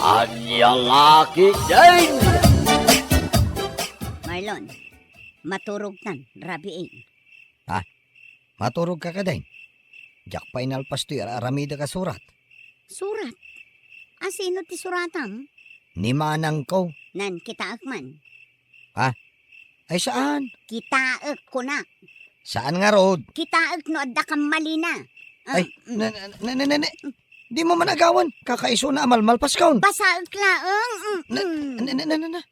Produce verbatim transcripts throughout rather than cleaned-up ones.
Ania nga ketdin? Marlon, maturogtan, rabii. Ha? Maturogka ketdin? Diak pay nalpas toy ar-aramidek a surat. Surat? Asino ti suratam? Ni manangko. Nan, kitaek man. Ha? Ay, saan? Kitaek, kunak. Saan ngarud? Kitaek no adda kammalina. Ah, Ay, mm. na, na, na, na, na, na. Dimo man agawan. Kakaisuna a malmalpaskon. Basaek laeng. Mm, Na, mm. na, na, na, na, na.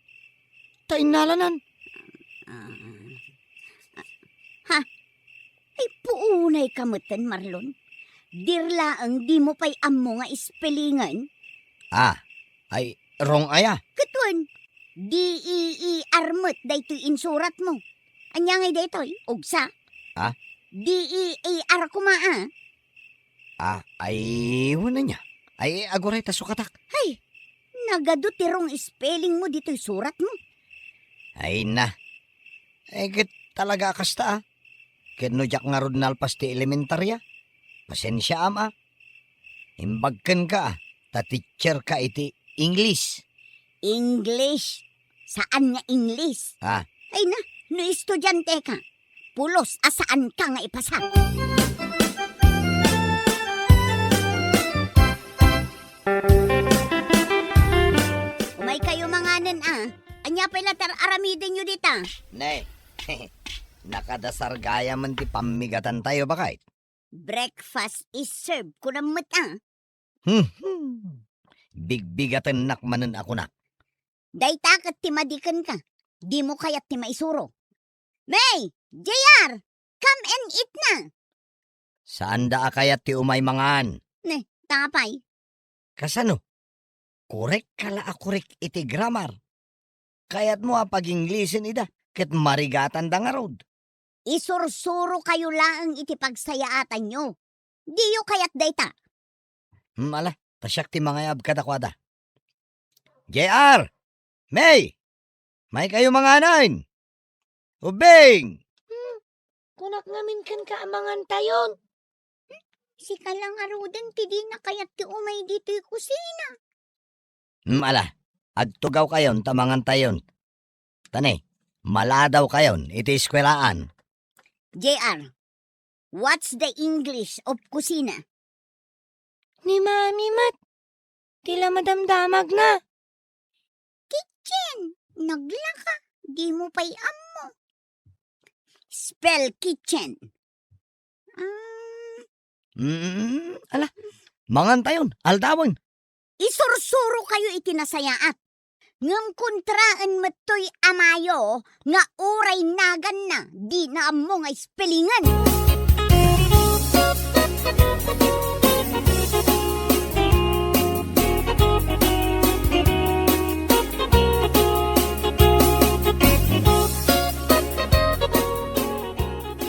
Ta innalanan. Ah. Ha? Ay, puunayka metten, Marlon. Dir laeng dimo pay ammo nga ispelingen? Ah, ay, wrong aya. Ket wen, D E E R met daytoy insuratmo. Ania ngay daytoy? Ugsa? Ah? D E A R koma, ah. Ah, ay, wen ania. Ay, aguray ta sukatak. Hay, nagadu ti wrong spellingmo ditoy suratmo. Ay na. Ay, ket talaga a kasta, ah. Ket no diak ngarud nalpas ti elementaria, pasensiaam, ah. Imbag kenka, ah, ta teacherka iti English. English? Saan nga English? Ah. Ay na, no estudiante ka, pulos a saan ka nga ipasa. Umay kayo manganen, ah. Ania pay la ti ar-aramidenyo dita? Ne, nakadasar gayam ti pammigatantayo, baket. Breakfast is served, kunam met, ah. Hmm. Bigbigatennak manen a kunak. Dayta ket ti madi kenka. Dimo kayat ti maisuro. May! J R! Come and eat na! Saanda a kayat ti umay mangan. Ne, ta apay? Kasano? Korek ka la a korek iti grammar. Kayatmo a pag-Inglisen ida, ket marigatanda ngarud. Isursurokayo laeng iti pagsayaatanyo. Diyo kayat dayta. Hmm, ala, ta siak ti mangayab kadakuada. J R! May! May kayo manganen! Ubing! Hmm, kunak ngamin kenka a mangantayon. Sika la ngaruden ti dina kayat ti umay ditoy kusina. Hmm, ala, agtugawkayon ta mangantayon. Ta ne, maladawkayon iti eskuelaan. J R, what's the English of kusina? Ni Mami met, ti la madamdamagna. Kitchen! Naglaka, dimo pay ammo. Spell kitchen. Ah. Mm, ala, mangantayon, aldawen. Isursurokayo iti nasayaat. Ngem kontraen met toy amayo nga uray naganna, dina ammo nga ispelingen.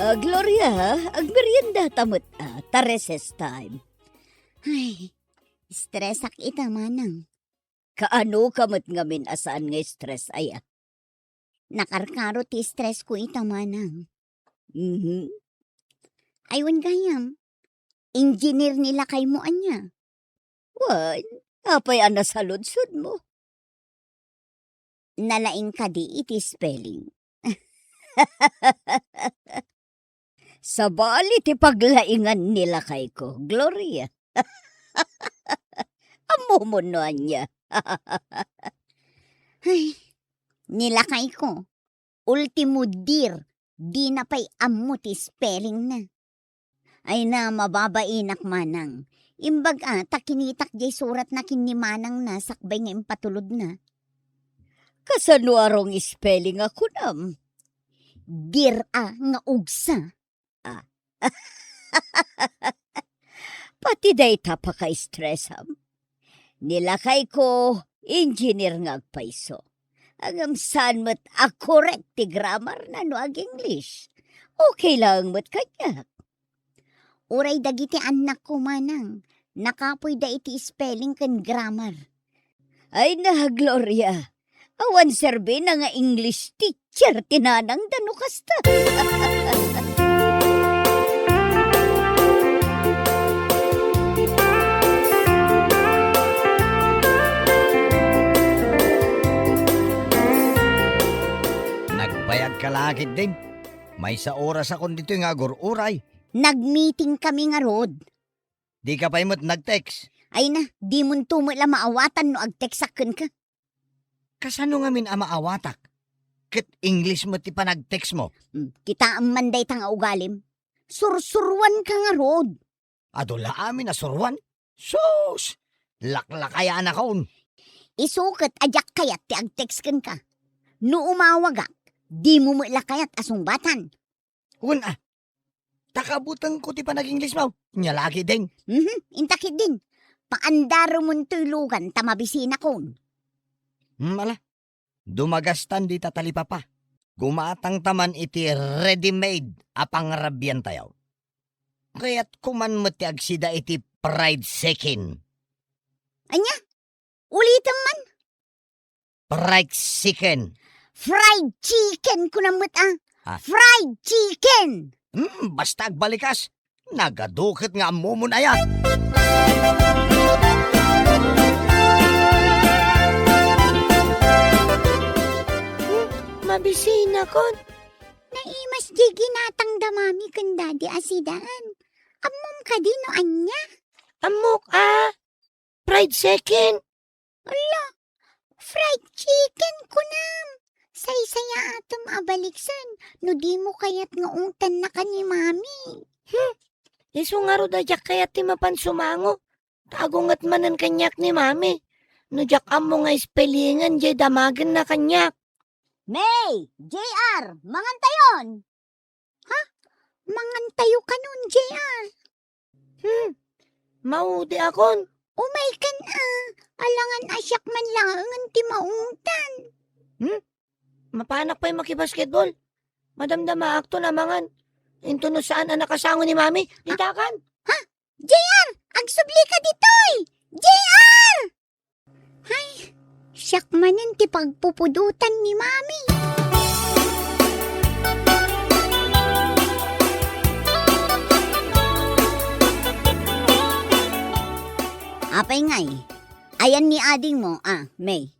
Ah, Gloria, agmeriendata met, ah, ta recess time. Ay, stressak ita, manang. Kaano ka met ngamin a saan nga stress aya? Nakarkaro ti stress ko ita, manang. Mhm. Ay, wen gayam, engineer ni lakaymo ania? Wen, apay a nasaludsodmo? Nalaing kadi iti spelling. Sabali ti paglaingan ni lakayko, Gloria. Ammom no ania. Ay, ni lakayko, ultimo dir, dina pay ammo ti spellingna. Ay na, mababainak manang. Imbag a, ta kinitak jay suratna ken ni manangna sakbay nga impatulodna. Kasano a wrong spelling a kunam? Dir a nga ugsa. Ah. Pati dayta pakastressam. Ni lakayko, engineer nga agpayso. Ngem saan met a korek ti grammar na no ag-English. Okay laeng met kaniak. Uray dagiti annakko manang, nakapoyda iti spelling ken grammar. Ay na, Gloria, awan serbina nga English teacher ti nanangda no kasta. Akit din. Maysa orasakon ditoy nga agur-uray. Nagmeeting kami ngarud. Dika pay met nag-text. Ay na, dimonto met la maawatan no agtekstak kenka. Kasano ngamin a maawatak? Ket English met ti panagtextmo. Hmm, kitaem man dayta nga ugalim. Sursuruanka ngarud. Adu la amin a suruan? Sus! Laklakayanakon. Isu ket a diak kayat ti agtext kenka. No umawagak, dimo met la kayat a sungbatan. Wen a, ta kabutengko ti panag-Englishmo. Nia la ketdin. Mhm, inta ketdin. Paandaremontoy lugan ta mabisinakon. Hmm, ala. Dumagastan dita talipapa. Gumatangta man iti ready-made a pangrabiantayo. Kayatko man met ti agsida iti fried chicken. Ania? Ulitem man. Fried chicken. Fried chicken, kunam met a. Ah. Fried chicken! Hmm, basta agbalikas. Nagadu ket nga ammomon aya. Hmm, mabisinakon. Naimas di ginatang da mami ken daddy a sidaan. Ammom kadi no ania? Ammok a. Fried chicken. Ala, fried chicken kunam. Saysayaatem a baliksen no dimo kayat nga utannaka ni mami. Hmm, isu ngarud a diak kayat ti mapan sumango. Ta agunget manen kaniak ni mami. No diak ammo nga spellingan diay damagenna kaniak. May, J R, mangantayon! Ha? Mangantayo kanon, J R? Hmm, maudiakon. Umay kan a, alangan a siak man laengen ti mautan. Hmm? Mapanak pay makibasketball. Madamdamaakton a mangan. Inton no saan a nakasango ni mami, ditakan. Ha? J R, agsublika ditoy! J R! Hay, siak manen ti pagpupudotan ni mami. Apay ngay, ayan ni adingmo, a, May?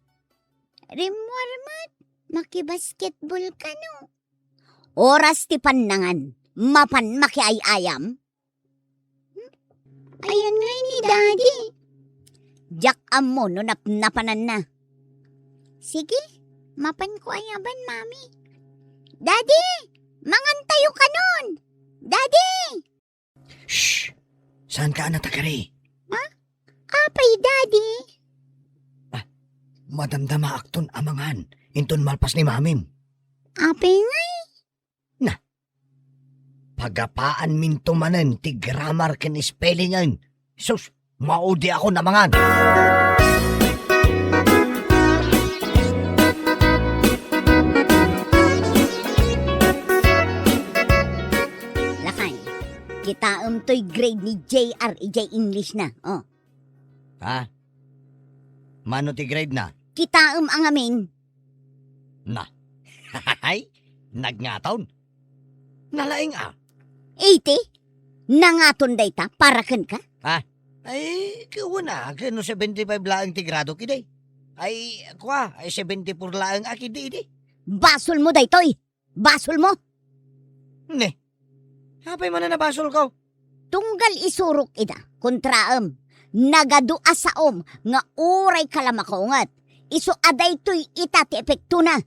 Rimmuar met, makibasketball kano. Oras ti pannangan, mapan makiay-ayam? Hmm? Ayan ngay ni Daddy. Diak ammo no napnapananna. Sige, mapanko ayaban, Mami. Daddy, mangantayo kanon! Daddy! Shh! Saanka a natagari? Ha? Apay, Daddy? Ah, madamdamaakton a mangan inton malpas ni Mamim. Apay ngay? Na, pagapaanminto manen ti grammar ken spellingan. Sus, maudiakon a mangan. Lakay, kitaem toy grade ni J R idiay English na. Oh. Ha? Mano ti grade na? Kitaem a ngamin. Na. Hay, nagngaton. Nalaing a. Eighty? Nangaton dayta para kenka? Ha? Ay, kuwan a, ken no seventy-five laeng ti grado kidi. Ay, kua, ay seventy-four laeng a kidi idi. Basolmo daytoy. Basolmo? Ne, apay man a nabasolko? Tunggal isurok ida, kontraem, nagadu a saom nga uray kalamakonget. Isu a daytoy ita ti epektona.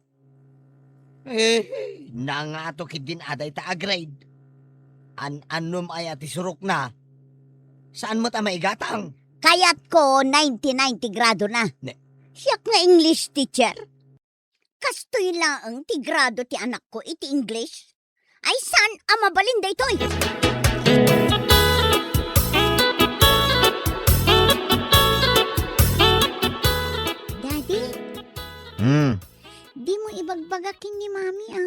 Eh, nangato ketdin a dayta a grade. An-annom aya ti surokna? Saan met a maigatang? Kayatko ninety-nine ti gradona. Ne. Siak nga English teacher. Kastoy laeng ti grado ti anakko iti English? Ay, saan a mabalin daytoy? Daddy? Hmm. Dimo ibagbaga ken ni Mami, a?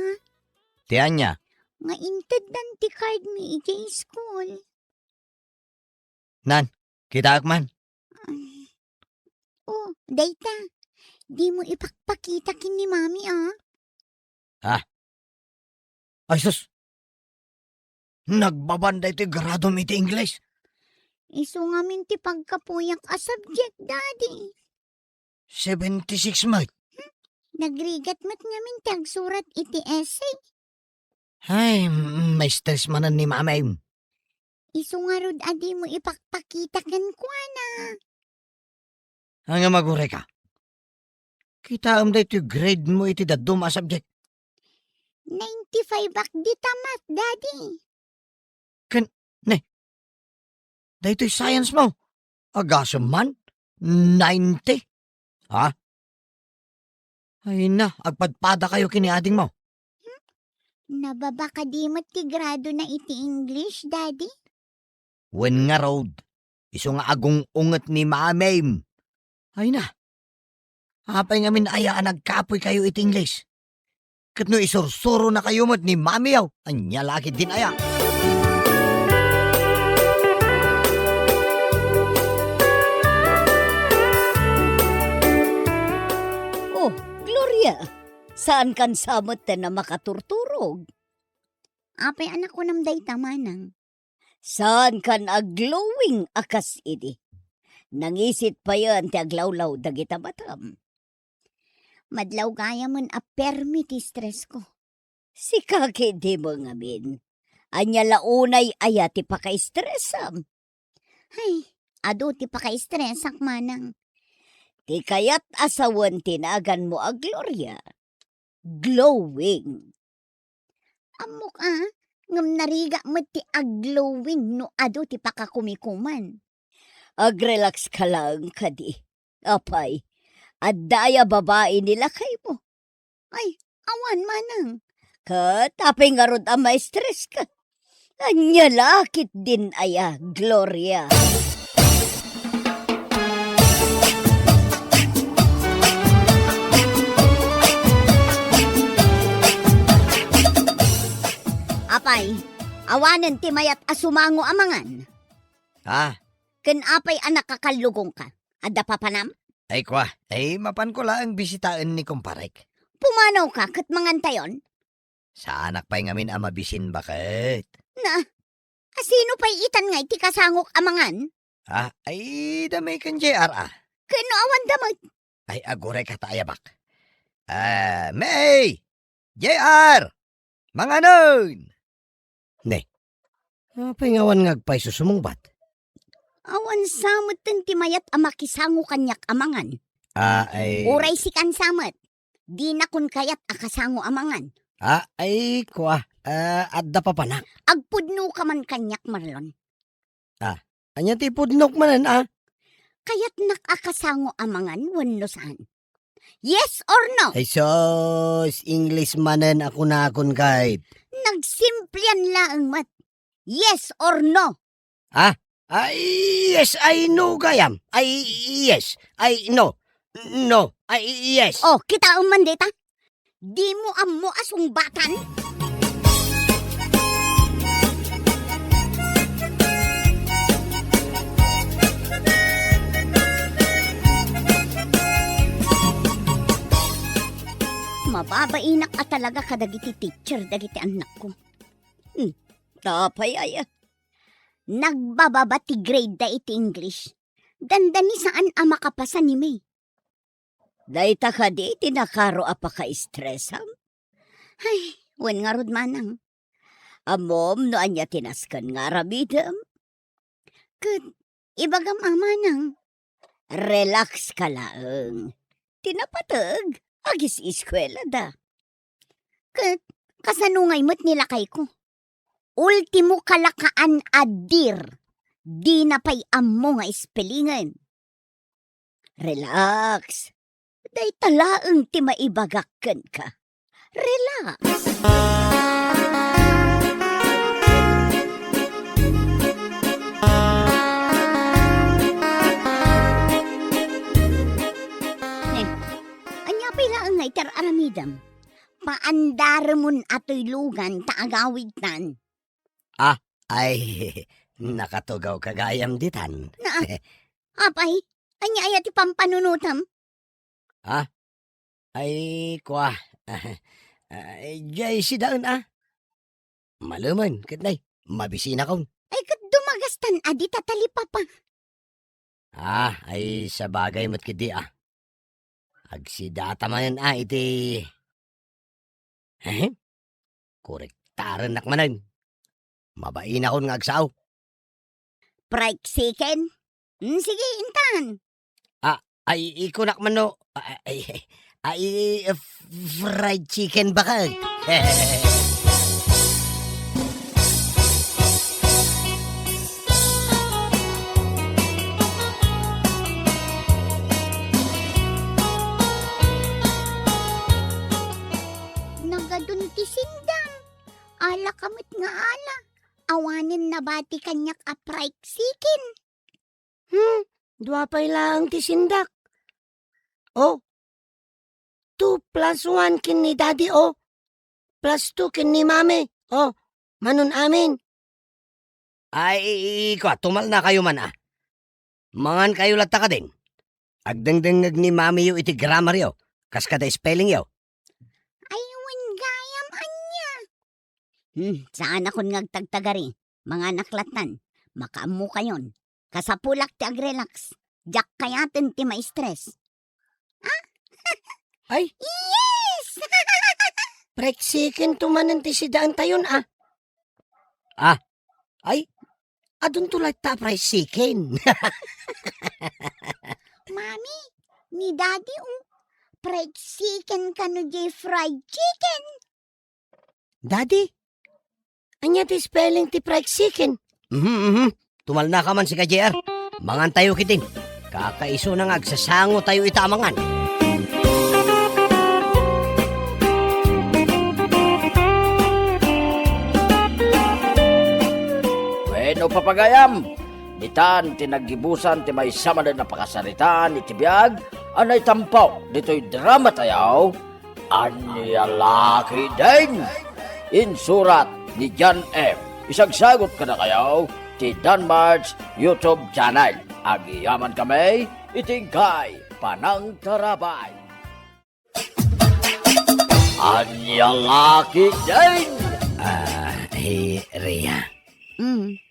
Ti ania? Nga inteddan ti card mi idiay school. Nan, kitaek man. Ay. Oh, dayta. Dimo ipakpakita ken ni Mami, a? Ha? Ay, sus! Nagbaban daytoy gradom iti English. Isu ngamin ti pagkapuyak a subject, Daddy. Seventy-six met. Hmm? Nagrigat met ngamin ti agsurat iti essay. Ay, mm, ma-stress manen ni Mami. Isu ngarud a dimo ipakpakita kenkuana. Ania, agurayka? Kitaem daytoy grade mo iti dadduma a subject. Ninety-five ak dita math, Daddy. Ken, ne, daytoy science mo, agasem man, ninety. Ha? Ay na, agpadpadakayo ken ni adingmo. Hmm? Nababa kadi met ti gradona iti English, Daddy? Wen ngarud, isu nga agung-unget ni Mamim. Ay na, apay ngamin aya a nagkapoykayo iti English? Ket no isursuronakayo met ni Mamiyo, ania la ketdin aya? Oh, Gloria, saankan sa metten a makaturturog? Apay a nakunam dayta, Manang? Saankan a glowing a kas idi. Nangisit payen ti aglawlaw dagita matam. Madlaw gayamen a permi ti stressko. Sika ketdi met ngamin. Ania la unay aya ti pakaistresam? Ay, adu ti pakaistresak, Manang. Ti kayat a sawen ti naganmo a Gloria, glowing. Ammok a, ngem narigat met ti agglowing no adu ti pakakumikuman. Agrelakska laeng kadi. Apay, adda aya babai ni lakaymo? Ay, awan, Manang. Ket apay ngarud a maistreska? Ania la ketdin aya, Gloria? Apay, awanen ti mayat a sumango a mangan? Ha? Ken apay a nakakallugongka? Adda papanam? Ay, kua, ay, mapanko laeng bisitaen ni kumparek. Pumanawka ket mangantayon? Saanak pay ngamin a mabisin baket. Na, asino pay itan ngay ti kasangok a mangan? Ah, ay, damay ken J R a. Ken no awan damay? Ay, agurayka ta ayabak. Ah, May! J R! Manganen! Ne, apay nga awan nga agpayso sumungbat? Awan sa metten ti mayat a makisango kaniak a mangan. Ah, ay. Uray sikan sa met. Dinakon kayat a kasango a mangan. Ah, ay, kua. Ah, adda papanak. Agpudnoka man kaniak, Marlon. Ah, ania ti pudnok manen, ah? Kayatnak a kasango a mangan wenno saan? Yes or no? Ay, sus, English manen a kunakon kayat. Nagsimplian laeng met. Yes or no? Ah? Ay, yes, ay, no, gayam. Ay, yes, ay, no. No, ay, yes. Oh, kitaem man dita. Dimo ammo a sungbatan? Mababainak a talaga kadagiti teacher dagiti annakko. Hmm, apay aya? Nagbababa ti grade da iti English. Dandani saan a makapasa ni May. Dayta kadi ti nakaro a pakaistresam? Ay, wen ngarud manang. Ammom no ania ti nasken nga aramidem? Ket ibagam a manang. Relax ka laeng. Ti napateg, agis-eskuelada. Ket kasano ngay met ni lakayko? Ultimo kalakaan a dir, dina pay ammo nga spellingen. Relax. Dayta laeng ti maibagak kenka. Relax. Ne, ania pay laeng nga iti ar-aramidem? Paandaremon a tuylogan ta agawidtan. Ah, ay, nakatugawka gayam ditan. Na, apay, ania aya ti pampanunotem? Ah, ay, kua. Ay, diay sidaen, ah. Malemen, ket nay, mabisinakon. Ay, ket dumagastan a dita talipapa. Ah, ay sabagay met ketdi, ah. Agsidata manen, ah, iti, ehem, korek Itarennak manen. Mabainakon nga agsao. Fried chicken? Mm, sige, intan. Ah, ay, ikunak man no. Ah, ay, ay, ay, f-, fried chicken bakit? Nagadun ti sindang. Ala ka met nga ala. Awanen nabati kaniak a fried chicken. Hmm, dua pay laeng ti sindak. Oh, two plus one ken ni Daddy, oh. Plus two ken ni Mami, oh. Manon amin. Ay, i-, i-, kua, tumalnakayo man, ah. Mangankayo latta kadin. Agdengdengngeg ni Mamiyo iti grammaryo, kas kada spellingyo. Ay, wen gayam ania. Hmm, saanakon nga agtagtagari. Manganak lattan. Makaammokayon. Kasapulak ti agrelax. Diak kayaten ti ma-stress. Ah? Ay? Yes! Fried chicken to manen ti sidaentayon, ah. Ah, ay, adunto latta a fried chicken. Mami, ni Daddy, oh, fried chicken kano jay fried chicken? Daddy, ania ti spelling ti fried chicken? Mhm, mhm. Tumalnaka man sika, J R. Mangantayo ketdin. Kakaisuna nga agsasangotayo ita a mangan. Wenno, papagayam, ditan ti naggibusan ti maysa manen a pakasaritaan iti biag a naitampo ditoy dramatayo, Ania La Ketdin? Insurat ni John M. Isagsagot kadakayo ti Danmart's YouTube channel. Agyamankami iti inkay panangtarabay. Ania La Ketdin? Ah, hey, Rhea. Mm.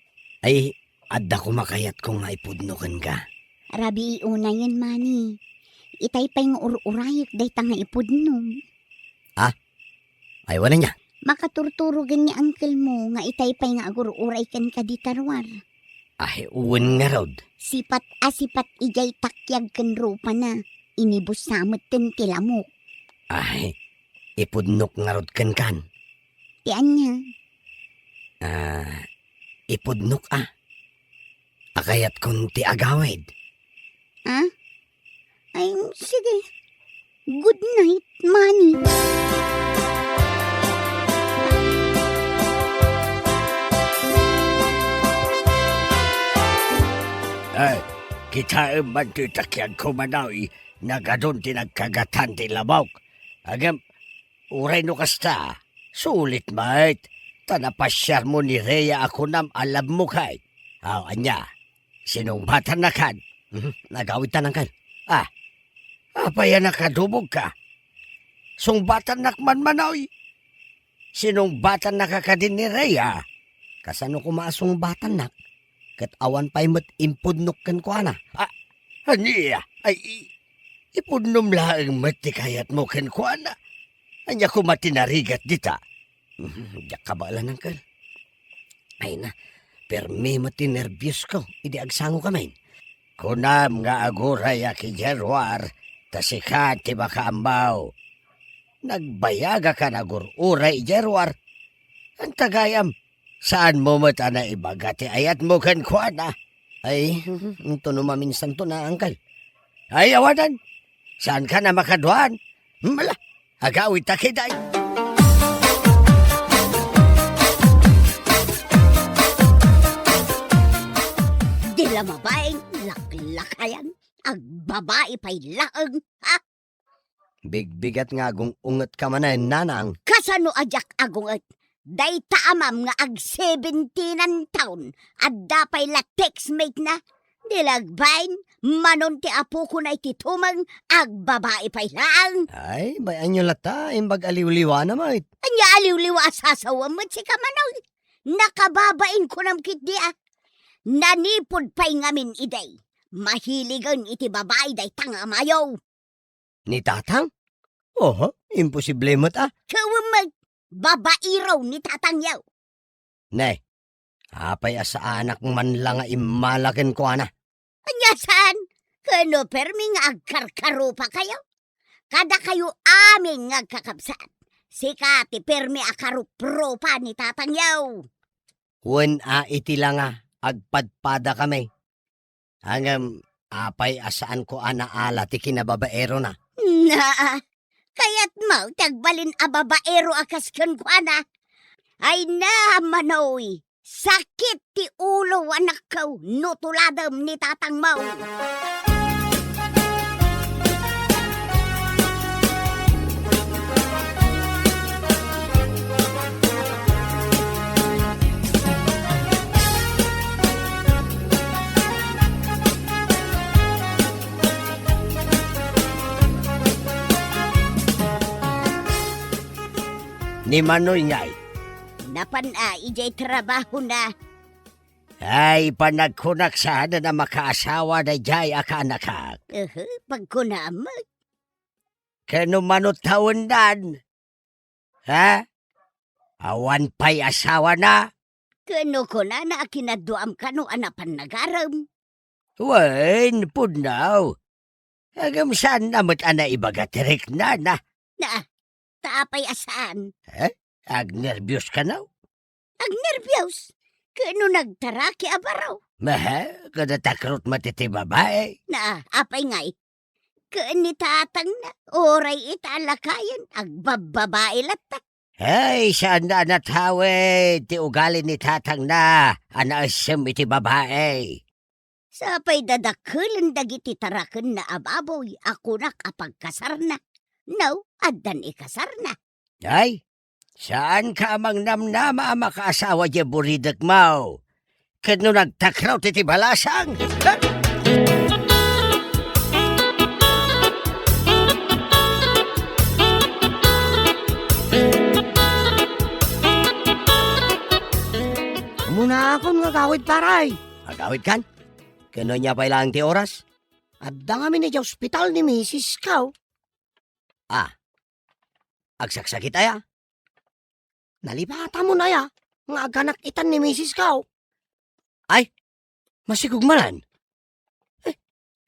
Ay, adda koma kayatko nga ipudno kenka. Rabii unayen, Mani. Itay pay nga ur-urayek dayta nga ipudno. Ah? Ay, wen ania? Makaturturogen ni uncle mo nga itay pay nga agur-uray kenka dita ruar. Ay, wen ngarud. Sipat a sipat idiay takiag ken rupana. Inibus sa metten ti lamok. Ay, ipudnok ngarud kenkan. Ti ania? Ah, ipudnok a. Akayatkon ti agawid. Ah? Ay, sige. Good night, Mani. Ay, kitaem man ti takiagko, Manoy, nagadun ti nagkagatan ti lamok. Ngem, uray no kasta, sulit met, ta napasiarmo ni Rhea a kunam a love mo kay. Aw, ania? Sinungbatannakan? Mhm, nagawidtan, uncle. Ah, apay a nakadubogka? Sungbatannak man, Manoy. Sinungbatannaka kadin ni Rhea? Kasano koma a sungbatannak? Ket awan pay met impudnok kenkuana. Ah, ania? Ay, i-, ipudnom laeng met ti kayatmo kenkuana. Ania koma ti narigat dita? Mhm, diak kabaelan, uncle. Ay na, permi met ti nerbios ko idi agsangokamin. Kunam nga aguray a ki Jeruar, ta sika ti makaammo. Nagbayagakan agur-uray, Jeruar. Anta gayam, saanmo met a naibaga ti ayatmo kenkuana? Ay, mhm, intono maminsanto na, uncle. Ay, awanan. Saankan a makaduan? Mala, agawidta ketdi. Di la mabain, laklakayan, agbabai pay laeng, ha? Bigbigat nga agung-ungetka manen, nanang. Kasano a diak agunget? Dayta amam nga ag-seventeen-an taon, adda pay la textmate na. Di la agbain, manon ti apokona iti tumeng, agbabai pay laeng. Ay, bay-anyo latta, imbag aliwliwana met. Ania aliwliwa a sasawem met sika, Manoy? Nakababain kunam ketdi a. Nanipud pay ngamin idi. Mahiligen iti babai dayta nga amayo. Ni Tatang? Oho, imposible met a. Ket wen met, babaero ni tatangyo. Ne, apay a saanak man la nga immala kenkuana? Ania saan? Ken no permi nga agkarkarupakayo, kadakayo amin nga agkakabsat, sika ti permi a karupropa ni tatangyo. Wen a iti la nga agpadpadakami. Ngem apay a saanko a naala ti kinababaerona? Naa, kayatmo ti agbalin a babaero a kas kenkuana? Ay na, Manoy, sakit ti ulo, anakko, no tuladem ni tatangmo. Ni Manoy ngay? Napan a idiay trabahona. Ay, panagkunak saan a makaasawa daydiay a kaanakak. Ehe, pagkunam. Ken no mano tawendan? Ha? Awan pay asawana? Ken no kunana a kinaduam kano a napan nagarem? Wen, pudno. Ngem saanna met a naibaga ti riknana. Na, ta apay a saan? Eh? Agnerbios kano? Agnerbios? Ken no nagtaraki a baro? Maha, kada takrot met iti babae. Na, apay ngay? Ken ni tatangna, uray ita a lakayen, agbabbabae latta. Ay, saanna a natawid ti ugali ni tatangna a naessem iti babae. Sapay dadakelen dagiti tarakenna a baboy a kunak a pagkasarna. No, addan ikasarna. Ay, saanka a mangnamnama a makaasawa diay buridekmo. Ket no nagtakrot iti balasang, Umuna akon nga agawid, pare. Agawidkan? Ken no ania pay laeng ti oras? Adda ngamin idiay ospital ni misisko. Ah, agsaksakit aya? Nalipatamon aya nga aganak itan ni misisko? Ay, masikog manen. Eh,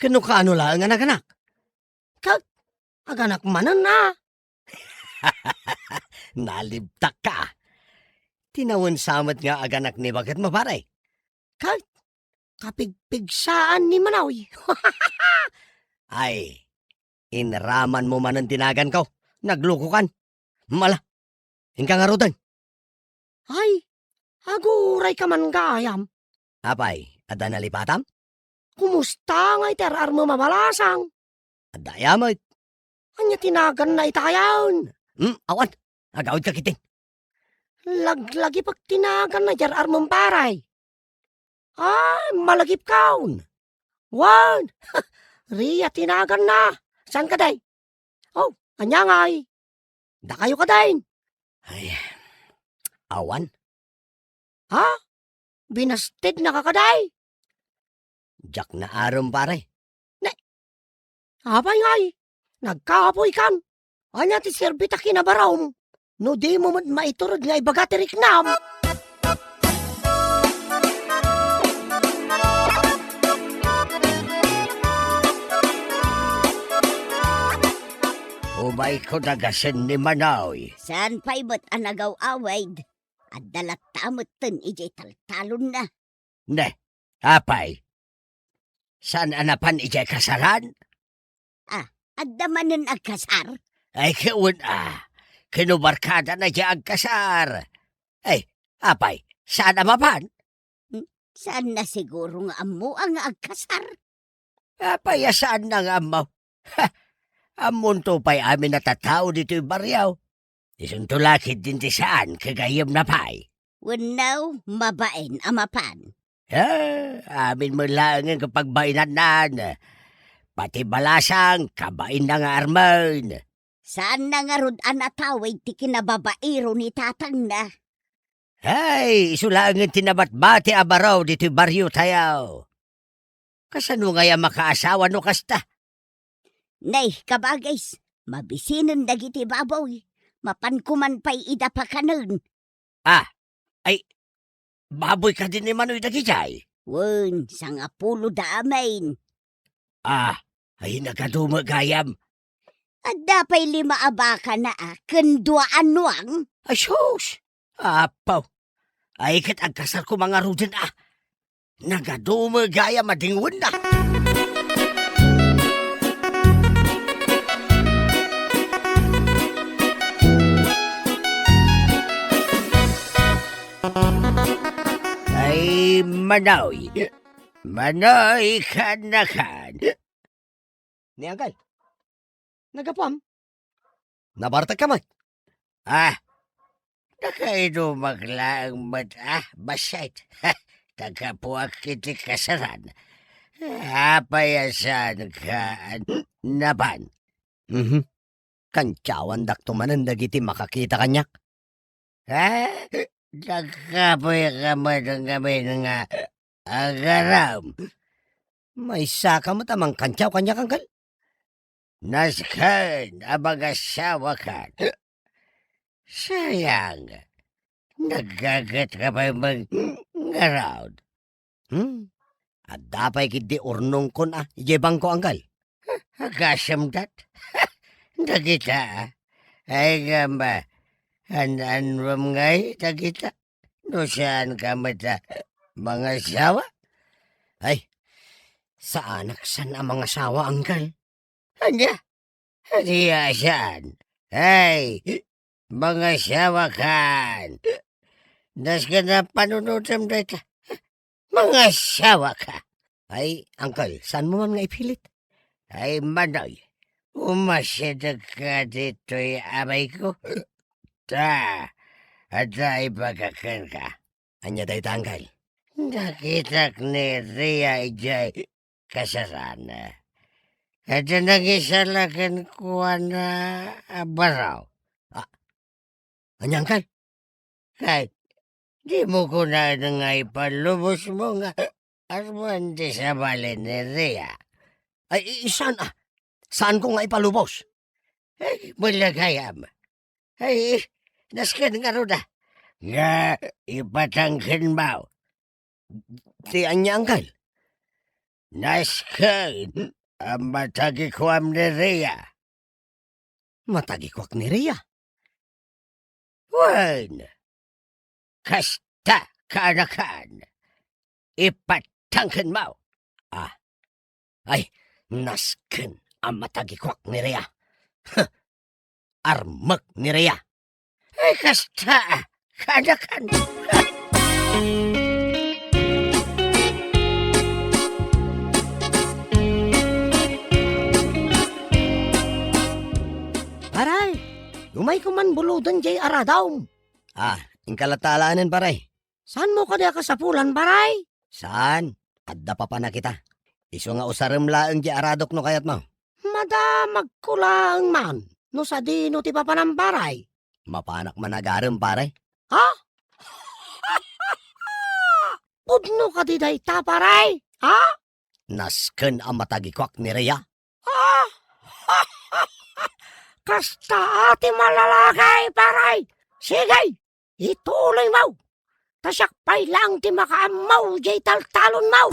ken no kaano laeng a naganak? Ket aganak manen a. Nalibtakka. Ti nawensa met nga aganak ni baketmo, pare? Ket kapigpigsaan ni Manoy. Ay, inramanmo manen ti naganko. Naglukokan. Mala, inka ngaruden. Ay, agurayka man gayam. Apay, adda nalipatam? Kumusta ngay ti ar-armem a balasang? Adda aya met. Ania ti naganna itayon? Hmm, awan. Agawidka ketdin. Laglagipek ti naganna idiay ar-armem, pare. Ay, malagipkon. Wen, Ria ti naganna. Saan kadi? Oh, ania ngay? Dakayo kadin. Ay, awan. Ha? Binastidnaka kadi? Diak naarem, pare. Ne, apay ngay? Nagkapoykan. Ania ti serbi ta kinabarom no dimo met maiturod nga ibaga ti riknam? Umayko dagasen ni Manoy. Saan pay met a nagaw-awid? Adda latta metten idiay taltalonna. Ne, apay? Saan a napan idiay kasaran? Ah, adda manen agkasar? Ay, ket wen a. Ken no barkadana diay agkasar. Ay, apay, saan a mapan? Hmm, saanna siguro nga ammoa nga agkasar? Apay a saanna nga ammo? Ha! Ammonto pay amin a tattao ditoy barrio. Isunto la ketdin ti saan ket gayyemna pay. Wenno, mabain a mapan. Ah, amin met laengen ket pagbainannan. Pati balasang, kabainna nga armen. Saanna ngarud a natawid ti kinababaero ni tatangna? Hay, isu laengen ti nabatbati a baro ditoy barriotayo. Kasano ngay a makaasawa no kasta? Nay, kabagis, mabisinen dagiti baboy. Mapanko man pay ida pakanen. Ah, ay, baboy kadi ni Manoy dagidiay? Wen, sangapulo da amin. Ah, ay, nagadu met gayam. Adda pay lima a bakana, a, ken dua a nuang. Ay, sus! Apo! Ay, ket agkasarko mangaruden, a. Nagadu met gayam a dingwenna. Ay, Manoy. Manoy, kan na kan. Ni Anggal, nagapuam? Nabartek ka met? Ah, nakainumak laeng met, ah, bassit. Nagapuak iti kasaran. Apay a saan ka napan? Mhm. Kantiawandakto manen dagiti makakita kaniak. Ha? Nagkapoy ka met ngamin nga agarem. Maysa ka met a mangkantiaw kaniak, Anggal? Nasken a mangasawakan. Sayang, naggaget ka pay met ngarud. Hmm? Adda pay ketdi urnongkon a idiay bangko, Anggal. Agasem dat. Dagita, a. Ay, ngem, a, an-annuem ngay dagita? No saan ka met a mangasawa? Ay, saanak saan a mangasawa, Anggal. Ania? Ania saan? Ay, mangasawa kan. Nasken a panunotem dayta. Mangasawa ka. Ay, Angkel, saanmo man nga ipilit? Ay, Manoy, umasideg ka ditoy, amayko. Ta, adda ibaga kenka. Ania dayta, Angkel? Nakitak ni Ria idiay kasarana. Adda nangisala kenkuana a baro. Ah, ania, Angkel? Ket dimo kunaen nga ipalubosmo nga aruan ti sabali ni Ria? Ay, i-, saan, a? Saanko nga ipalubos? Ay, malagayam. Ay, nasken ngarud a. Nga ipatangkenmo. Ti ania, Angkel? Nasken a matagikuam ni Ria. Matagikuak ni Ria? Wen, kasta kaanakan, ipatangkenmo. Ah, ay, nasken a matagikuak ni Ria. Huh, armek ni Ria. Ay, kasta, kaanakan. Paray, umayko man buloden jay aradom. Ah, inka latta alaenen, paray. Saanmo kadi a kasapulan, paray? Saan? Adda papanak ita. Isu nga usarem laeng jay aradok no kayatmo. Madamagko laeng man no sadino ti papanam, paray. Mapanak man agarem, paray. Ha? Pudno kadi dayta, paray? Ha? Nasken a matagikuak ni Ria. Ah! Kasta ti malalaki, paray! Sige, ituloymo! Ta siak pay laeng ti makaammo jay taltalonmo!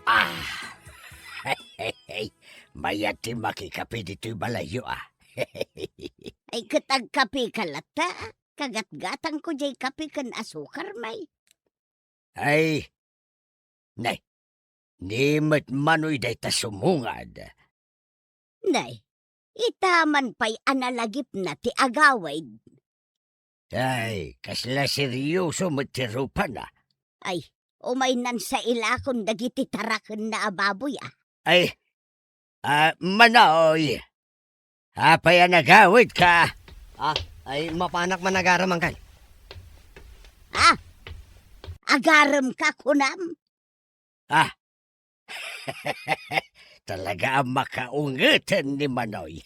Ah! Mayat ti makikape ditoy balayyo, a. Ay, ket agkapeka latta, a. Kagatgatangko jay kape ken asukar, may. Ay, nay, ni met Manoy dayta sumungad. Nay, ita man pay a nalagipna ti agawid. Ay, kasla seryoso met ti rupana. Ay, umaynan sa ilakon dagiti tarakenna a baboy, a. Ay, a, Manoy, apay a nagawidka? Ah, ay, mapanak man agarem, Angkel. Ah, agaremka, kunam? Ah, talaga a makaungeten ni Manoy.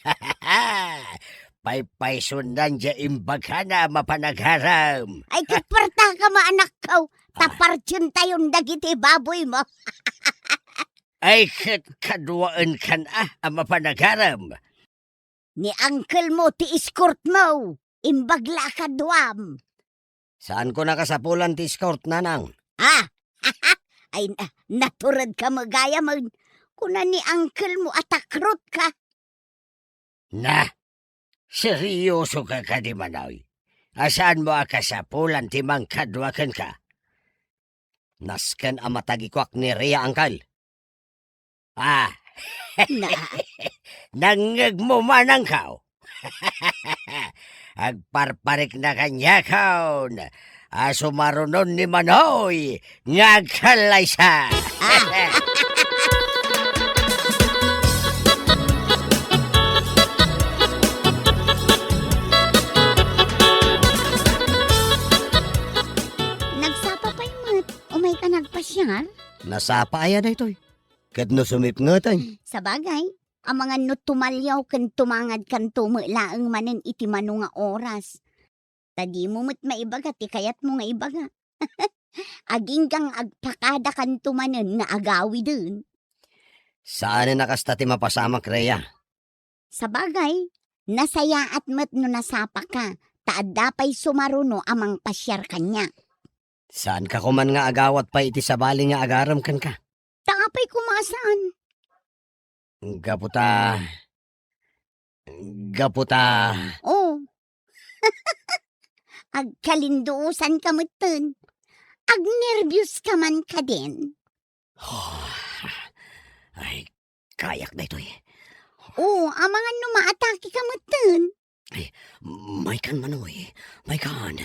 paypaysuennan diay imbagana a mapan agarem. Ay, ket puartaka met, anakko, ta Ah. partientayon dagiti baboymo. Ay, ket kaduaenkan a, a mapan agarem. Ni uncle-mo ti escort-mo, imbag la a kaduam. Saanko nakasapulan ti escort, nanang. Ah! Ay, na-, naturedka met gayamen. Kuna ni uncle-mo a takrotka. Na, seryosoka kadi, Manoy? A saanmo a kasapulan ti mangkadua kenka? Nasken a matagikuak ni Rhea, uncle. Ah. Na. Nangngegmo man, uncle? Agparparikna kaniakon a sumarunon ni Manoy nga agkallaysa. Nagsapa pay met, umayka nagpasiar? Nasapa aya daytoy? Ket no sumipnget, ay? Sabagay, amangan no tumaliaw ken tumangadkanto met laeng manen iti mano nga oras. Ta dimo met maibaga ti kayatmo nga ibaga. Agingga nga agpakadakanto manen nga agawiden. Saanen a kasta ti mapasamak, Rhea. Sabagay, nasayaat met no nasapaka, ta adda pay sumaruno a mangpasiar kaniak. Saanka koman nga agawat pay iti sabali nga agarem kenka? Ta apay koma a saan? Gapu ta, gapu ta Oh. Agkalinduosanka metten. Agnerbios ka man kadin. Ay, kayak daytoy. Oh, amangan no maatakeka metten. Ay, maykan, Manoy. Maykan.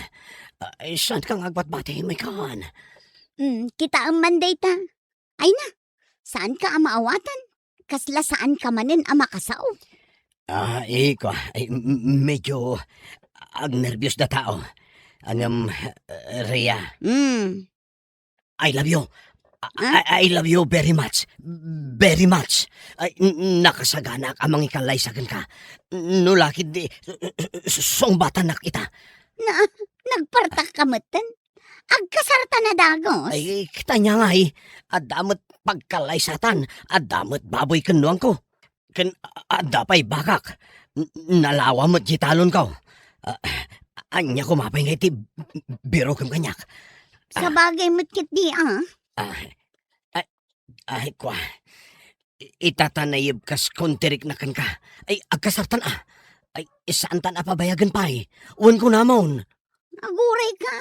Ay, saanka nga agbatbati, maykan. Mm, kitaem man dayta. Ay na, saanka a maawatan? Kasla saanka manen a makasao? Ah, iko, ay, m-, m-, medyo agnerbios da tao. Ngem, eh, Rhea. Mm. I love you. I, Ah? I, I love you very much. Very much. Ay, n-, nakasaganaak a mangikallaysa kenka. No la ketdi, s-, s-, sungbatanak ita. Na, nagpartakka metten? Agkasartan a dagus? Ay, kita niya nga, eh. Adda met pagkallaysatan, adda met baboy ken nuangko. Ken a-, adda pay bakak. N-, nalawa met diay talonko. Ah, ania koma pay nga iti birokem kaniak? Ah. Sabagay met ketdi, ah. Ah, ay, ay, kua. I-, ita ta nayeb kas kontirikna kenka. Ay, agkasartan, ah. Ay, saantan a pabayagen pay. Wen kunamon. Agurayka.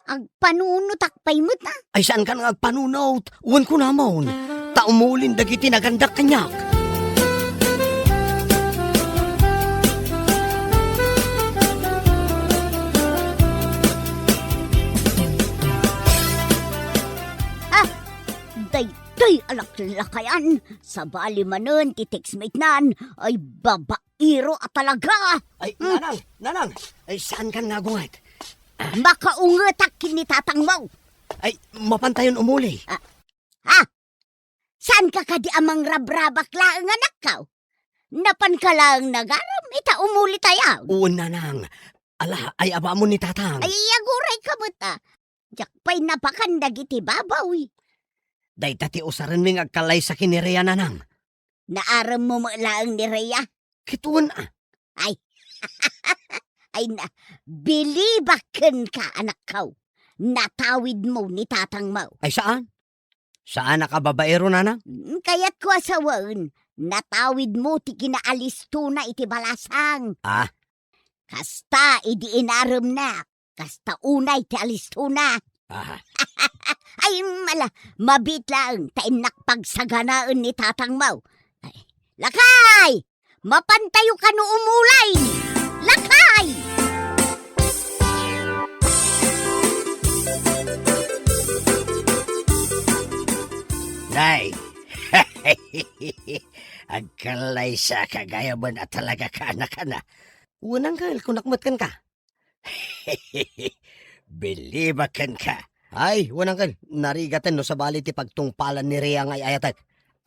Agpanunotak pay met, ah. Ay, saankan nga agpanunot? Wen kunamon. Ta umulin dagiti nagandak kaniak. Ah, daytoy a laklakayan, sabali manen ti textmate-nan, ay baba-, iro a talaga. Ay, Mm. Nanang, Nanang, ay, saankan nga agunget? Makaungetak ken ni tatangmo. Ay, mapantayon umuli. Ah, ha? Saanka kadi a mangrabrabak laeng, anakko? Napanka laeng nagarem ita umulitayo. Wen, Nanang. Ala, ay, abaamon ni tatang. Ay, agurayka met, ah. Diak pay napakan dagiti baboy. Dayta ti usarenmi nga agkallaysa ken ni Rhea, Nanang. Naaremmo met laeng ni Rhea? Ket wen, ah. Ay. Ay na, bilibak kenka, anakko. Natawidmo ni tatangmo. Ay, saan? Saanak a babaero, Nanang? Mm, kayatko a sawen, natawidmo ti kinaalistona iti balasang. Ah. Kasta idi inaremnak, kasta unay ti alistona. Aha. Ay, mala, mabiit laeng ta innak pagsaganaen ni tatangmo. Ay, lakay! Mapantayo kano umulay! Lakay! Nay, agkallaysaka gayamen a talaga ka, anakana. Wen, uncle, kunak met kenka. Bilibak kenka. Ay, wen, uncle, narigaten no sabali ti pagtungpalan ni Rhea nga ay-ayatek.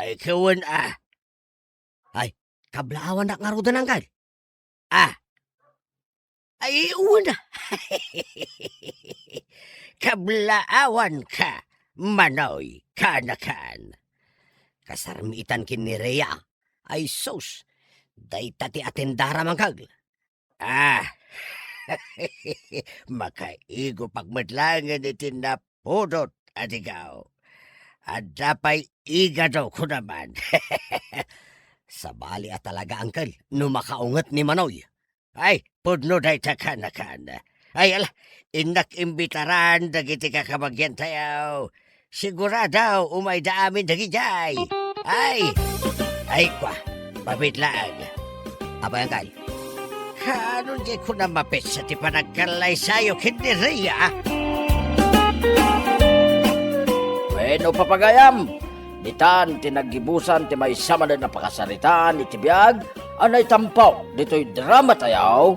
Ay, ket wen, ah. Ay, kablaawannak ngaruden, uncle. Ah, ay, una. Kablaawanka, Manoy, kanakan. Kasarmiitan ken ni Rhea. Ay sus, dayta ti atendara, mangkag. Ah, makaigupak met laengen iti napudot a digaw. Adda pay igado, kunaman. Sabali a talaga, angkel, no makaunget ni Manoy. Ay, pudno dayta, kanakan. Ay, ala, innak imbitaran dagiti kakabagiantayo. Sigurado, umayda amin dagidiay. Ay, ay, kwa, mabit laeng. Apay, angkel, kaano diay kuna mapetsa ti panagkallaysayo ken ni Rhea? Wenno, papagayam, ditan ti naggibusan ti maysa manen a pakasaritaan iti biag a naitampok ditoy dramatayo,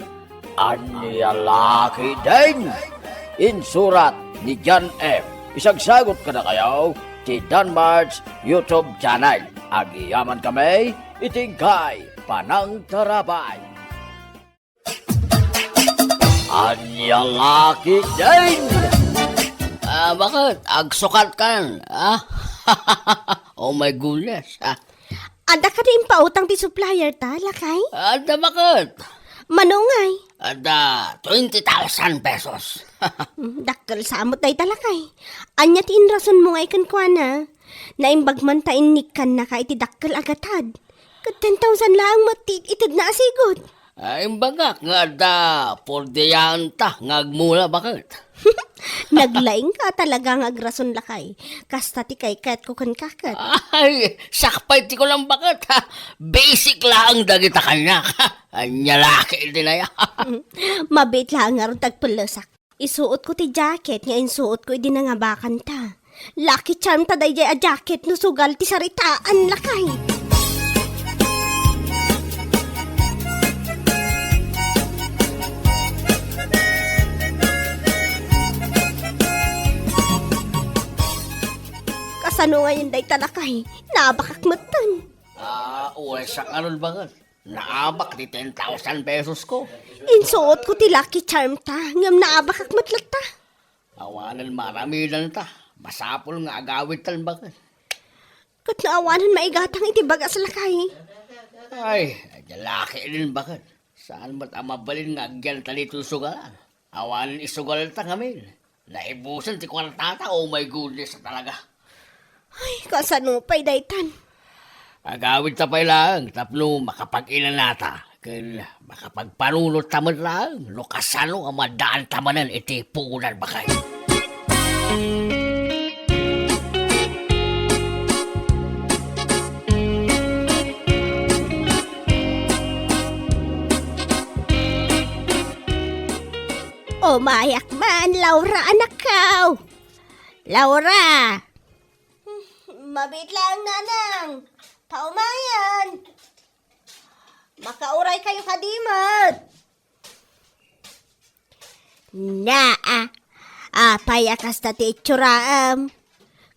Ania La Ketdin. Insurat ni John F. Isagsagut kadakayo ti Danmart's YouTube channel. Agyamankami iti inkay panangtarabay. Ania La Ketdin! Ah, baket? Agsukatkan, ah? Oh my goodness, ah. Adda kadi impautang ti supplier ta, lakay? Adda, baket? Mano ngay? Adda twenty thousand pesos. Mm, dakkel sa met dayta, lakay. Ania ti inrasonmo ngay kenkuana? Naimbag man ta innikkannaka iti dakkel a gatad. Ket ten thousand laeng met ti itedna a sigud. Ah, imbagak nga adda pordiaanta nga agmula, baket? Naglaingka talaga nga agrason, lakay. Kasta ti kaykayatko kenka ket. Ay, sakbay ti kunam, baket, ha? Basic laeng dagita kaniak. Ania La Ketdin aya? Mabiit laeng ngarud ti agpellesak. Isuotko ti jacket nga insuotko idi nangabakanta. Lucky charm ta daydiay a jacket no sugal ti saritaan, lakay. Kasano ngayen dayta, lakay? Naabakak metten. Ah, uwaysak ngarud, baket. Naabak ti ten thousand pesos ko. Insuotko ti lucky charm ta, ngem naabakak met latta. Awanen maaramidanta. Masapul nga agawidtan, baket. Ket no awanen maigatang iti bagas, lakay? Ay, adda La Ketdin, baket. Saan met a mabalin nga agyanta ditoy sugalan? Awanen isugalta ngamin. Naibusen ti kuartata, oh my goodness, talaga. Ay, kasano pay daytan? Agawidta pay laeng tapno makapag-inanata ken makapagpanunotta met laeng no kasano a maddaanta manen iti puonan, baket. Umayak man, Laura, anakko. Laura! Mabiit laeng, nanang. Paumayan. Makauray kayo kadi met. Naa, apay a kasta ti itsuram?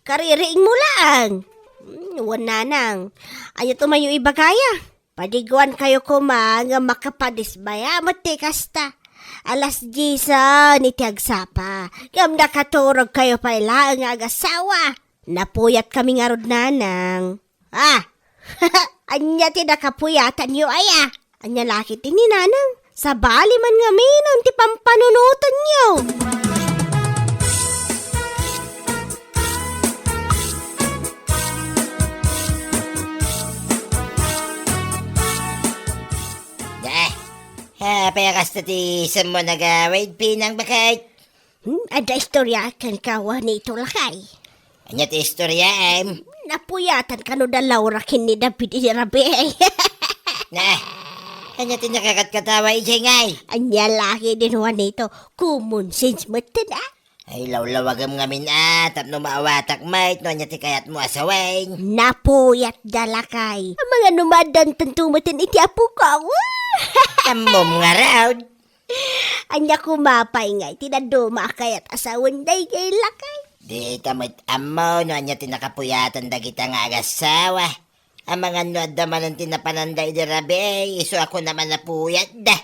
Kaririingmo laeng. Hmm, wen, nanang. Ania ti umayo ibagaya? Padiguan kayo koma nga makapadismaya met ti kasta. Alas diesen iti agsapa. Ngem nakaturog kayo pay laeng nga agasawa. Napuyat kami ngarud, nanang. Ah! Ania ti nakapuyatanyo aya? Ania la ketdi ni nanang? Sabali man ngamin ti pampanunotanyo. Da, apay a kasta ti isemmo nga agawid, Pinang, baket? Hmm, adda istorya kenka, Juanito, lakay. Ania ti istoryaem? Napuyatan kano da Laura ken ni David idi rabii. Na, ania ti nakakatkatawa idiay ngay? Ania la ketdin, Juanito, common sense metten, a? Ay, lawlawagem ngamin, a, tapno maawatak met no ania ti kayatmo a sawen. Napuyat da, lakay. Amangan no maaddantanto metten iti apok. Ammom ngarud. Ania koma pay ngay ti dadduma a kayat a sawen daydiay, lakay? Dita met ammo no ania ti nakapuyatan dagita nga agasawa. Amangan no adda manen ti napananda idi rabii, isu a kunam a napuyatda.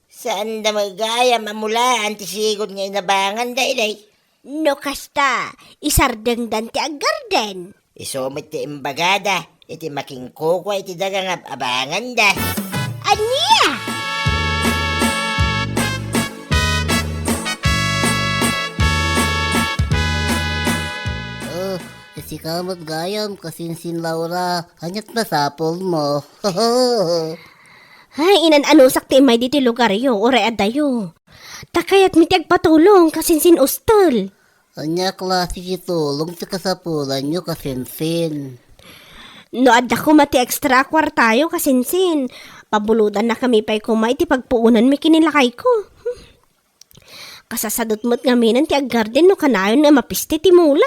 Saanda met gayam a mulaan ti sigud nga inabanganda idi. No kasta, isardengdan ti aggarden. Isu met ti imbagada iti makinkukua iti daga nga ab-abanganda. Ania? Oh, sika met gayam, kasinsin Laura. Aniat masapulmo? Ay, inan-anusak ti immay ditoy lugaryo, uray addayo. Ta kayatmi ti agpatulong, kasinsin Ustel. Ania klase ti tulong ti kasapulanyo, kasinsin? No adda koma ti extra a kuartayo, kasinsin, pabulodannakami pay koma iti pagpuonanmi ken ni lakayko. Kasasadot met ngaminen ti aggarden no kanayon nga mapiste ti mula.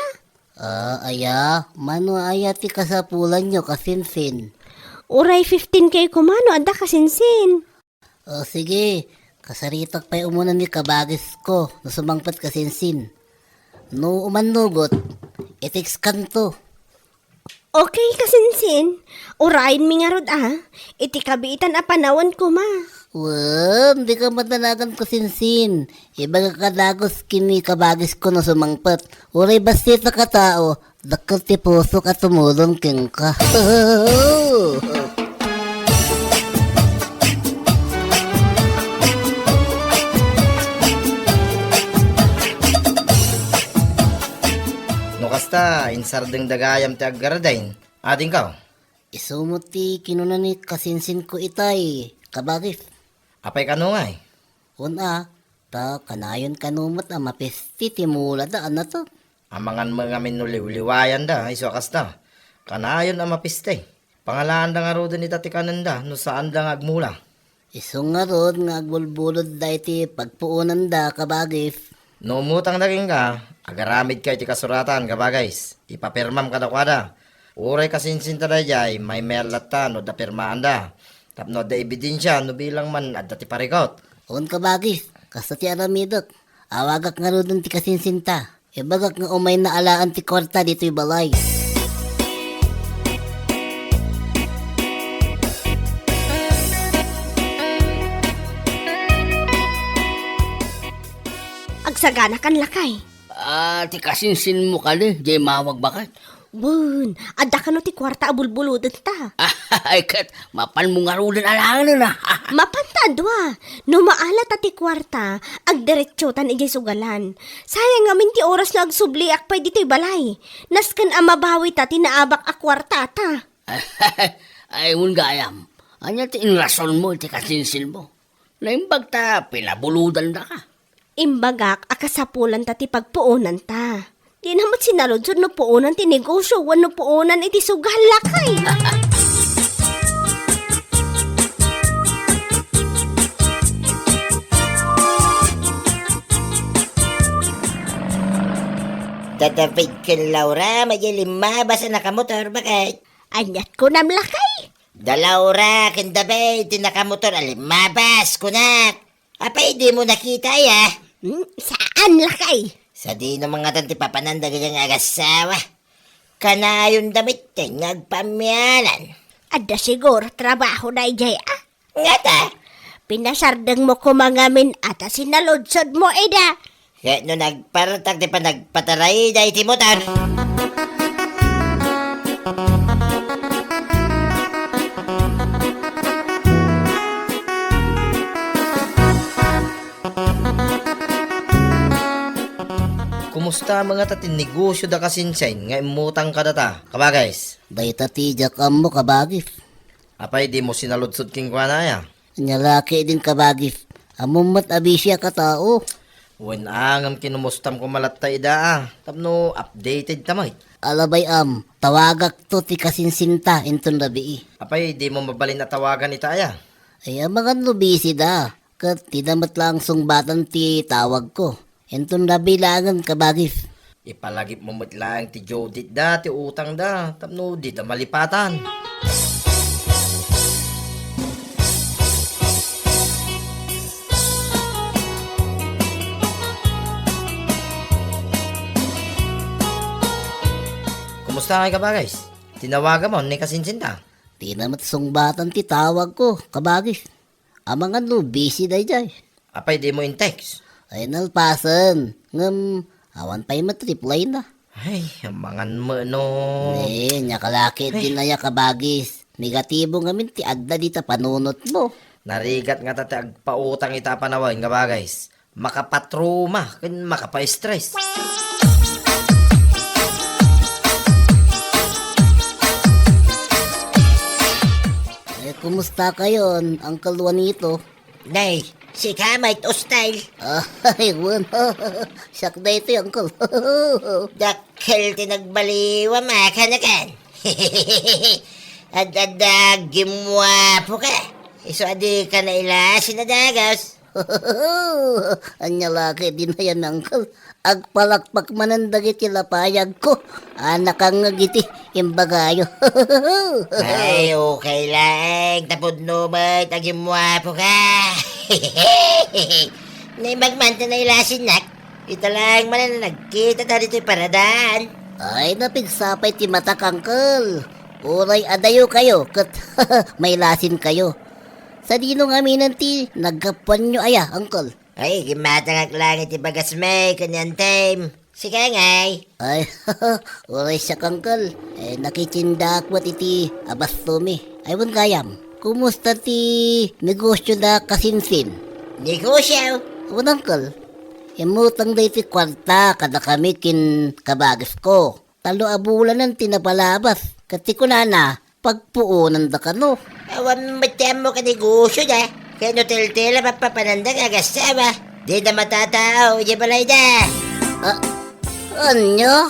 Ah, aya, mano aya ti kasapulanyo, kasinsin? Uray fifteen K koma no adda, kasinsin. O sige, kasaritak pay umuna ni kabagisko no sumangpet, kasinsin. No umannugot, i-text kanto. Okay, kasinsin. Urayenmi ngarud a, iti kabiitan a panawen koma. Wen, dika madanagan, kasinsin. Ibagak a dagus ken ni kabagisko no sumangpet. Uray bastitak a tao, dakkel ti pusok a tumulong kenka. No kasta, insardengda gayam ti aggarden. Adingkaw? Isu met ti kinuna ni kasinsinko itay, kabagis. Apay kano ngay? Wen a, ta kanayon kano met a mapiste ti mulada, ania to? Amangan met ngamin no liwliwayanda, isu a kasta. Kanayon a mapiste. Pangalaanda ngaruden ita ti kanenda no saanda nga agmula. Isu ngarud nga agbulbulodda iti pagpuonanda, kabagis. No umutangda kenka, agaramidka iti kasuratan, kabagis. Ipapirmam kadakuada. Uray kasinsinta daydiay, maymayat latta no adda pirmaanda. Tapno adda ebidensia no bilang man adda ti parikut. Wen, kabagis, kasta ti aramidek. Awagak ngaruden ti kasinsinta. Ibagak nga umayna alaen ti kuarta ditoy balay. Agsaganakan, lakay. Ah, ti kasinsinmo kadi, diay mawag baket? Wen, adda kano ti kuarta a bulbulodenta? Ay, ket mapanmo ngaruden alaenen a. Mapanta a dua. No maala ta ti kuarta, agdiretsotan idiay sugalan. Sayang ngamin ti oras no agsubliak pay ditoy balay. Nasken a mabawita ti naabak a kuartata. Ay, wen gayam. Ania ti inrasonmo iti kasinsinmo? Naimbag ta pinabulodandaka. Imbagak a kasapulanta ti pagpuonanta. Dina met sinaludsod no puonan ti negosio wenno puonan iti sugal, lakay. Tatapid ken Laura, madi limmabas a nakamotor, baket. Aniat kunam, lakay? Da Laura ken David ti nakamotor a limmabas, kunak. Apay dimo nakita, aya? Hmm, saan, lakay? Sadino mangatan ti papanan dagiti nga agassawa? Kanayonda met nga agpamianan. Adda siguro trabaho daydiay, a? Ngata? Pinasardengmo koma ngamin a ta sinaludsodmo ida. Ket no nagpartak ti panagpatarayda iti motor. Kumusta met ngata ti negosio da kasinsin nga immutang kadata, kabagis? Dayta ti diak ammo, kabagis. Apay dimo sinaludsod kenkuana, aya? Ania la ketdin, kabagis. Ammom met a bisiak a tao. Wen a, ngem kinumustam koma latta ida a, tapno updated ta met. Alabay am, tawagakto ti kasinsinta inton rabii. Apay dimo mabalin a tawagan ita, aya? Ay, amangan no busy da. Ket dida met laeng sungbatan ti tawagko. Inton rabii laengen, kabagis. Ipalagipmo met laeng ti due date da, ti utangda, tapno dida malipatan. Kumusta ngay, kabagis? Tinawagamon ni kasinsinta? Dina met sungbatan ti tawagko, kabagis. Amangan no busy daydiay. Apay dimo in-text? Ay, nalpasen. Ngem, awan pay met reply na. Ay, amangan met no. Eh, nia kalaki Ay. Din aya, kabagis. Negatibo ngamin ti adda dita panunotmo. Narigat ngata ti agpautang ita a panawen, kabagis. Makapatruma ken makapastress. Eh, kumusta kayon, Uncle Juanito? Nay, sika met, Ustel. Ay, wen. Siak daytoy, Uncle. Dakkel ti nagbaliwam a kanakan. Ad-adda gimmuapo ka. Isu a dika nailasin a dagus. Ania la ketdin aya, Uncle. Agpalakpak manen dagiti lapayagko. Anakangngeg iti imbagayo. Ay, okay laeng. Ta pudno met a gimmuapo ka. Naimbag man ti nailasinnak. Ita laeng manen a nagkita ta ditoy paradaan. Ay, napigsa pay ti matak, Uncle. Uray adayo kayo, ket mailasin kayo. Sadino ngamin ti naggapuanyo aya, Uncle? Ay, gimmatangak laeng iti bagasmi ken ni Antem. Sika ngay. Ay, uray siak, Uncle. Eh, nakitindaak met iti abastomi. Ay, wen gayam. Kumusta ti negosio da kasinsin? Negosio? Wen, Uncle. Immutang daytoy kuarta kadakami ken kabagisko. Tallo a bulanen ti napalabas. Ket ti kunana, pagpuonanda kano. Awan met ti ammok a negosio da. Ket no tiltila papapananda nga agasawa, dida matatao idiay balayda. Ah, ania?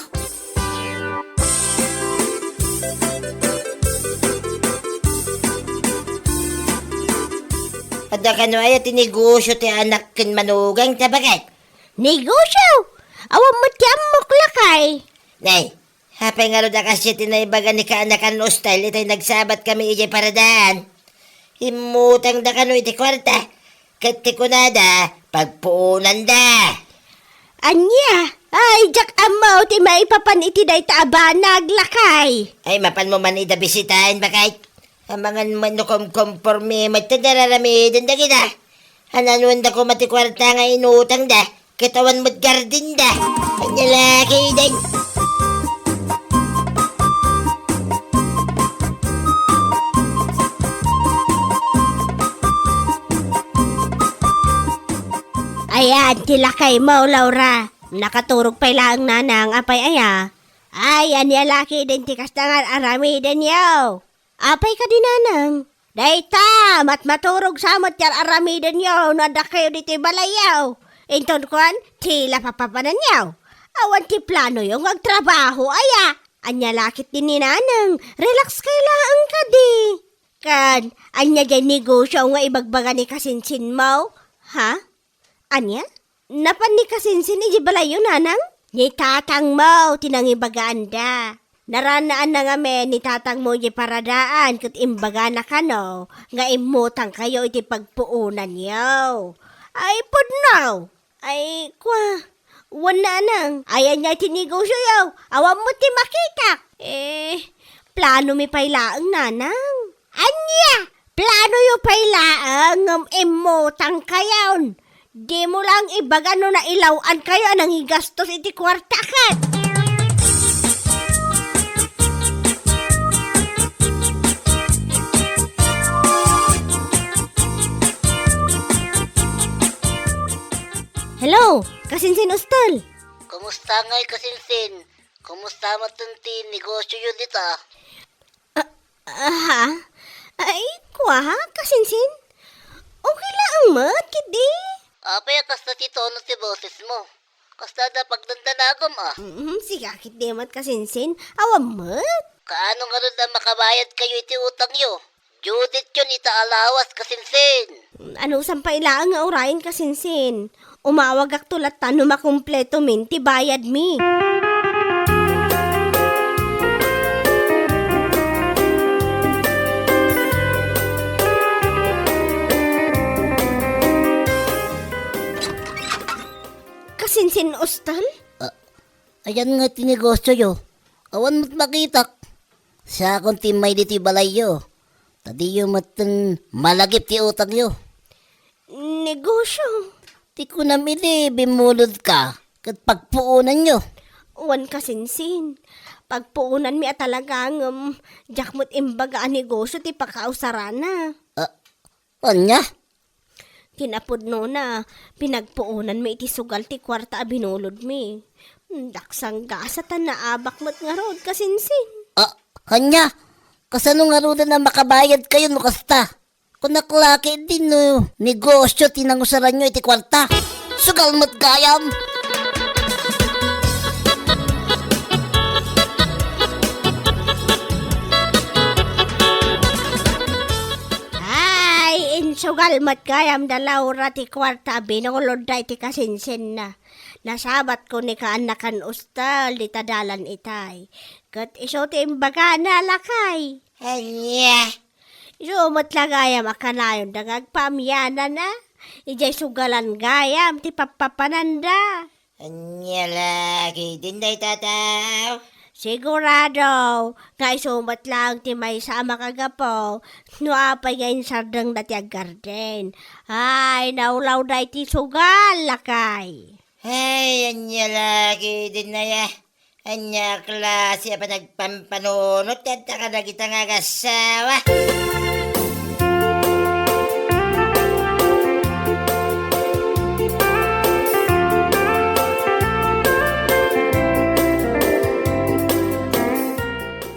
Adda kano aya ti negosio ti anak ken manugang ta baket? Negosio? Awan met ti ammok, lakay. Nay, apay ngarud a kasdiay ti naibaga ni kaanakan Ustel itay nagsabat kami idiay paradaan? Immutangda kano iti kuarta, ket ti kunada, pagpuonanda. Ania? Ay, diak ammo ti maipapan iti dayta a banag, lakay. Ay, mapanmo man ida bisitaen, baket? Amangan met no kumkompormi met ti nararamiden dagita. Ananuanda koma ti kuarta nga inutangda, ket awan met gardinda. Ania la ketdin? Ayan, ti lakaymo, Laura. Nakaturog pay laeng nanang, apay aya? Ay, ania la ketdin ti kasta nga ar-aramidenyo? Apay kadi, nanang? Dayta, matmaturog sa met ti ar-aramidenyo no adda kayo ditoy balayyo. Inton kuan, tila papapananyo. Awan ti planoyo nga agtrabaho, aya? Ania la ketdin ni nanang? Relax kayo laeng kadi. Ken, ania diay negosio nga ibagbaga ni kasinsinmo? Ha? Ania? Napan ni kasinsin idiay balayyo, nanang? Ni tatangmo ti nangibagaanda. Naranaanna ngamin ni tatangmo idiay paradaan ket imbagana kano nga immutangkayo iti pagpuonanyo. Ay, pudno! Ay, kua, wen, nanang, ay ania ti negosioyo? Awan met ti makitak. Eh, planomi pay laeng, nanang. Ania? Planoyo pay laeng ngem immutangkayon. Dimo lang ibaga no nailaw-ankayo a nangigastos iti kuarta ket. Hello, kasinsin Ustel. Kumusta ngay, kasinsin? Kumusta met ti negosioyo dita? Ah, aha? Ay, kua, kasinsin? Okay laeng met, ketdi. Apay a kasta ti tono ti bosesmo? Kasta da pagdandanagom, a. Mm, sika ketdi met, kasinsin. Awan met. Kaano ngarud a makabayadkayo iti utangyo? Due date yon ita a lawas, kasinsin. Anusam pay laeng nga urayen, kasinsin. Umawagakto latta no makumpletomin ti bayadmi. Kasinsin, Ustel? Ah, ayan nga ti negosioyo. Awan met makitak. Siakon ti immay ditoy balayyo. Ta diyo metten malagip ti utangyo. Negosyo. Ti kunam idi bimmulodka ket pagpuonanyo. Wen kasinsin, pagpuonanmi a talaga ngem diak met imbaga a negosyo ti pakausarana. Ah, ania? Kinapudnona, pinagpuonanmi iti sugal ti kuarta a binulodmi. Daksang gasa ta naabak met ngarud, kasinsin. Ah, ania? Kasano ngaruden a makabayadkayo no kasta? Kunak la ketdi no negosyo ti nangusaranyo iti kuarta. Sugal met gayam! Ay, insugal met gayam da Laura ti kuarta a binulodda iti kasinsinna. Nasabatko ni kaannakan ustel dita dalan itay. Ket isu ti imbagana, lakay. Ania? Isu met la gayam a kanayonda nga agpaamianan a. Idiay sugalan gayam ti pappapananda. Ania la ketdin dayta a tao? Sigurado nga isu met laeng ti maysa a makagapu no apay nga insardengda ti aggarden. Ay, naulawda iti sugal, lakay. Ay, ania la ketdin aya? Ania a klase a panagpampanunot ti adda kadagita nga agassawa?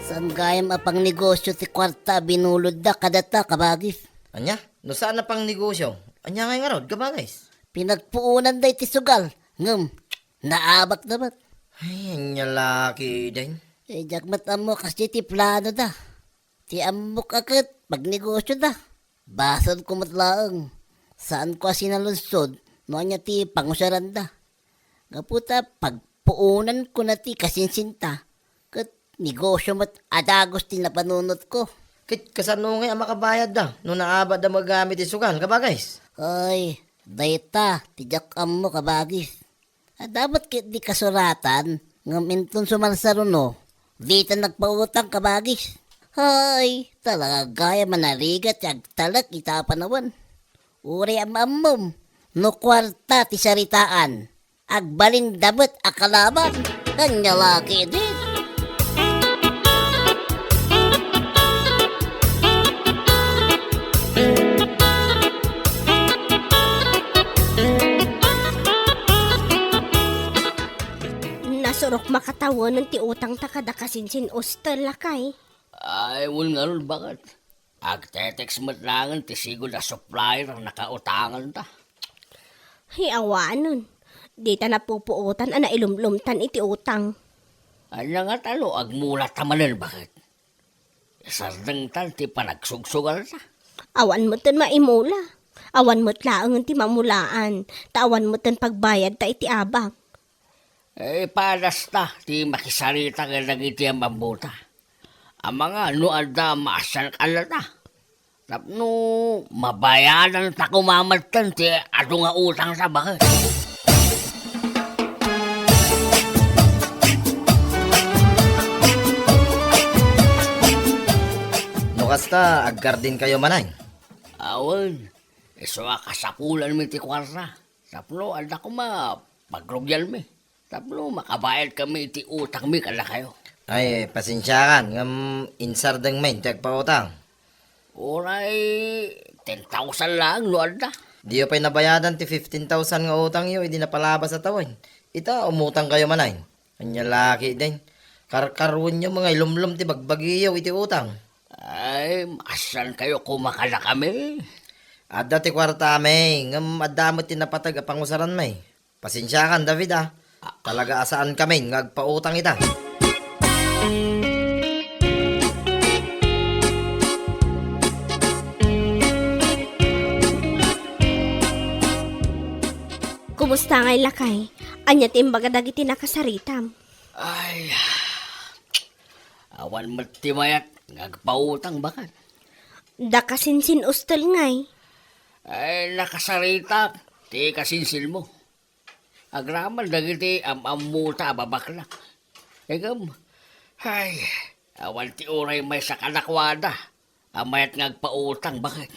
Saan gayam a pangnegosyo ti kuarta a binulodda kadata, kabagis? Ania? No saan a pangnegosyo, ania ngay ngarud, kabagis? Pinagpuonanda iti sugal, ngem naabakda met. Ay, ania la ketdin? Eh, diak met ammo kas iti planoda. Ti ammok a ket pagnegosyoda. Basolko met laeng. Saanko a sinaludsod no ania ti pangusaranda. Gapu ta pagpuonanko na ti kasinsinta, ket negosyo met a dagus ti napanunotko. Ket kasano ngay a makabayadda no naabakda met gayam iti sugal, kabagis? Ay, dayta ti diak ammo, kabagis. Adda met ketdi kasuratan, ngem inton sumarsaruno, dita nagpautang, kabagis. Hay, talaga gayam a narigat ti agtalek ita a panawen. Uray am-ammom, no kuarta ti saritaan, agbalinda met a kalaban. Ania la ketdin? Nasurok makatawenen ti utangta kada kasinsin ustel, lakay. Ay, wen ngarud, baket. Agte-text met laengen ti sigud a supplier a nakautanganta. Ay, awanen. Dita napupuotan a nailumlumtan iti utang. Ania ngata no agmulata manen, baket? Isardengtan ti panagsugsugalta. Awan metten maimula. Awan met laengen ti mamulaan, ta awan metten pagbayadta iti abak. Eh, padasta ti makisarita kadagiti am-ammota. Amangan no adda maasian kannata. Tapno mabayadanta koma metten ti adu nga utangta, baket. No kasta, aggardenkayo manen? Awan, isu a kasapulanmi ti kuarta. Tapno adda koma pagrugianmi. Tapno makabayadkami iti utangmi kadakayo. Ay, pasensiakan, ngem insardengmi ti agpautang. Uray ten thousand laeng no adda. Diyo pay nabayadan ti fifteen thousand nga utangyo idi napalabas a tawen. Ita, umutangkayo manen. Ania la ketdin? Karkaruenyo nga ilumlom ti bagbagiyo iti utang. Ay, maasiankayo koma kadakami. Adda ti kuartami, ngem adda met ti napateg a pangusaranmi. Pasensiakan, David, a. Talaga a saankami nga agpautang ita. Kumusta ngay, lakay? Ania ti imbaga dagiti nakasaritam? Ay, awan met ti mayat nga agpautang, baket. Da kasinsin ustel ngay? Ay, nakasaritak ti kasinsinmo. Agraman dagiti am-ammota a babaklak. Ngem, ay, awan ti uray maysa kadakuada. a mayat nga agpautang, baket.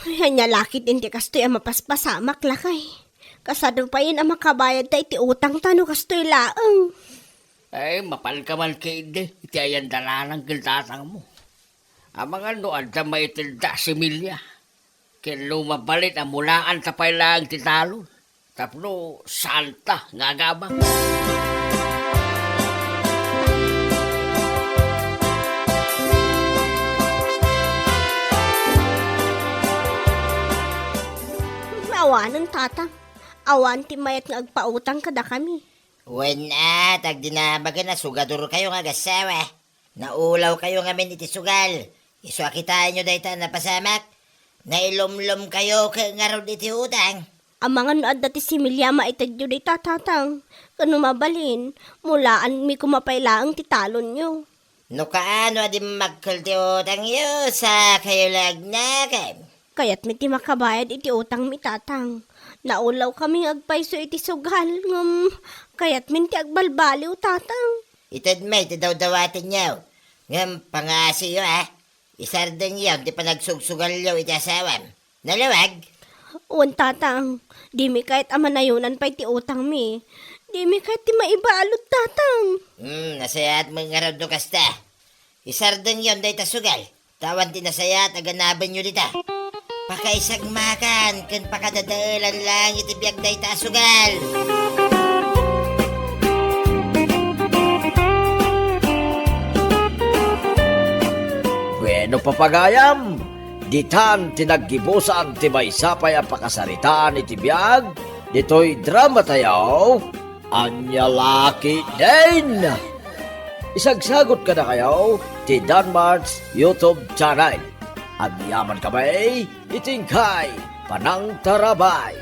Ay, ania la ketdin ti kastoy a mapaspasamak, lakay. Kasano payen a makabayadta iti utangta no kastoy laeng? Ay, mapanka man ketdi iti ayan dananang ken tatangmo. Amangan no adda maitedda a similya. Ken no mabalin a mulaanta pay laeng ti talon tapno saanta nga agabang. Awanen, tatang. Awan ti mayat nga agpautang kadakami. Wen a, ta agdinabagen a sugadorkayo nga agassawa. Naulawkayo ngamin iti sugal. Isu a kitaenyo dayta a napasamak. Nailumlomkayo ket ngarud iti utang. Amangan no adda ti similya a maitedyo dayta, tatang. Ken no mabalin, mulaanmi koma pay laeng ti talonyo. No kaano a dimmakkel ti utangyo, sakayo la agnakem. Kayatmi ti makabayad iti utangmi, tatang. Naulawkami nga agpayso iti sugal, ngem kayatmin ti agbalbaliw, tatang. Itedmi ti dawdawatenyo, ngem pangaasiyo, a. Isardengyo ti panagsugsugalyo iti asawam. Nalawag? Wen, tatang. Dimi kayat a manayonan pay ti utangmi. Dimi kayat ti maibalud, tatang. Hmm, nasayaat met ngarud no kasta. Isardengyon dayta sugal, ta awan ti nasayaat a ganabenyo dita. Pakaisagmakan ken pakadadaelan laeng iti biag dayta a sugal. Bueno, papagayam, ditan ti naggibusan ti maysa pay a pakasaritaan iti biag ditoy dramatayo. Ania la ketdin? Isagsagut kadakayo ti Danmart's YouTube channel. Agyamankami iti inkay panangtarabay.